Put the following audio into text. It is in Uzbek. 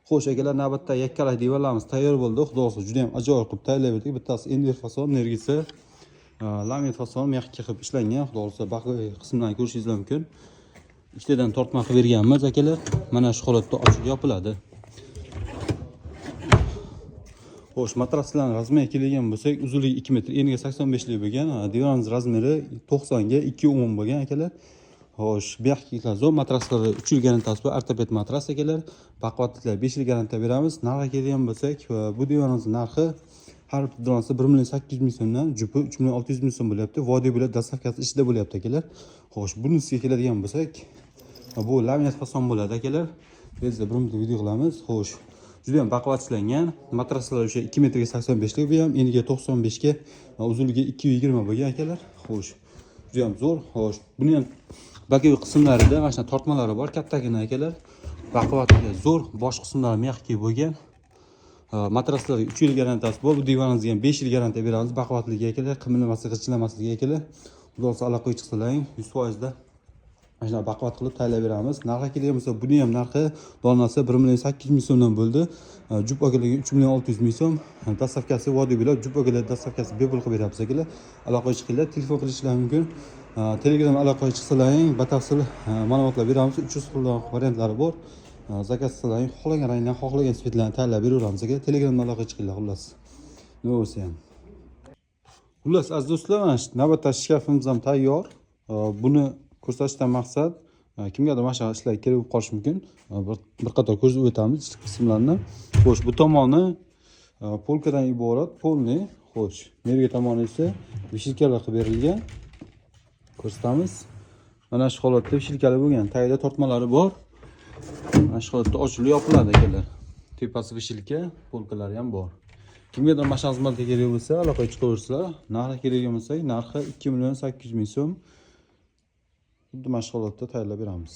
Xo'sh akalar, navbatda yakkalak divanlarimiz tayyor bo'ldi. Xudo xohlasa, juda ham ajoyib qilib tayyorlab berdik. Bittasi enver fason, nergisi laminat fason, мягкий qilib ishlangan. Xudo xohlasa, боковой qismlarni ko'rishingiz mumkin. Ikkitadan tortma qilib berganmiz, akalar. Mana shu holatda ochilib yopiladi. Xo'sh, matraslarni razmeriga kelgan bo'lsak, uzunligi 2 metr, eniga 85 lik bo'lgan. Divanimiz razmeri 90 ga 210 bo'lgan, akalar. Xo'sh, мягкий lar zo'r, matraslar 3 yil garantiyasi bor, ortoped matras, akalar. Baquvvatliklar 5 yil garantiya beramiz. Narxiga kelgan bo'lsak, bu divanimiz narxi har bir donasi 1 million 800 ming so'mdan, jupi 3 million 600 ming so'm bo'lyapti. Vodiy bo'lyapti, доставка si ichida bo'lyapti, akalar. Xo'sh, bunisiga keladigan bo'lsak, bu laminat fason bo'ladi, akalar. Tezda bir minut video qilamiz. Xo'sh, juda ham baquvvat ishlangan. Matraslar o'sha 2 metrga 85 lik, bu ham eniga 95 ga, uzunligi 220 bo'lgan, akalar. Xo'sh, juda ham zo'r. Xo'sh, buni ham боковой qismlarida mana shunaqa tortmalari bor, kattagina, akalar. Baquvvatligi zo'r, bosh qismlari мягкий bo'lgan. Matraslarga 3 yil garantiyasi bor. Bu divanimizga ham 5 yil garantiya beramiz. Baquvvatligi, akalar, qimirlamasligi, g'ichirlamasligi, akalar. Xudo xohlasa, aloqaga chiqsalaring, 100% da mana shunaqa baquvvat qilib tayyorlab beramiz. Narxi kelgan bo'lsa, buni ham narxi donasi 1 million 800 ming so'mdan bo'ldi. Jup akalarga 3 million 600 ming so'm. Доставка si vodiy bo'ylab, jup akalar доставка si bepul qilib beryapmiz, akalar. Aloqaga chiqinglar, telefon qilishlari mumkin. Telegram aloqaga chiqsalaring, batafsil ma'lumotlar beramiz. 300 xil variantlari bor. Заказ qilsalaring, xohlagan rangdan, xohlagan цвет larni tayyorlab beraveramiz, aka. Telegramdan aloqaga chiqinglar, xullas. Nima bo'lsa ham. Xullas, aziz do'stlar, mana shu navbatdagi shkafimiz ham tayyor. Buni ko'rsatishdan maqsad, kimgadir mana shu ishlar kerak bo'lib qolishi mumkin. Bir qator ko'rsatib o'tamiz ichki qismlarni. Xo'sh, bu tomoni полка dan iborat, полный. Xo'sh, nergi tomoni esa вешалка lar qilib berilgan. Ko'rsatamiz. Mana shu holatda вешалка li bo'lgan. Tagida tortmalari bor. Mana shu holatda ochilib yopiladi, akalar. Tepasi вешалка, полка lari ham bor. Kimgadir mana shu xizmatga kerak bo'lsa, aloqaga chiqaversilar. Narxi kerak bo'lsa, narxi 2 million 800 ming so'm. Xuddi mana shu holatda tayyorlab beramiz.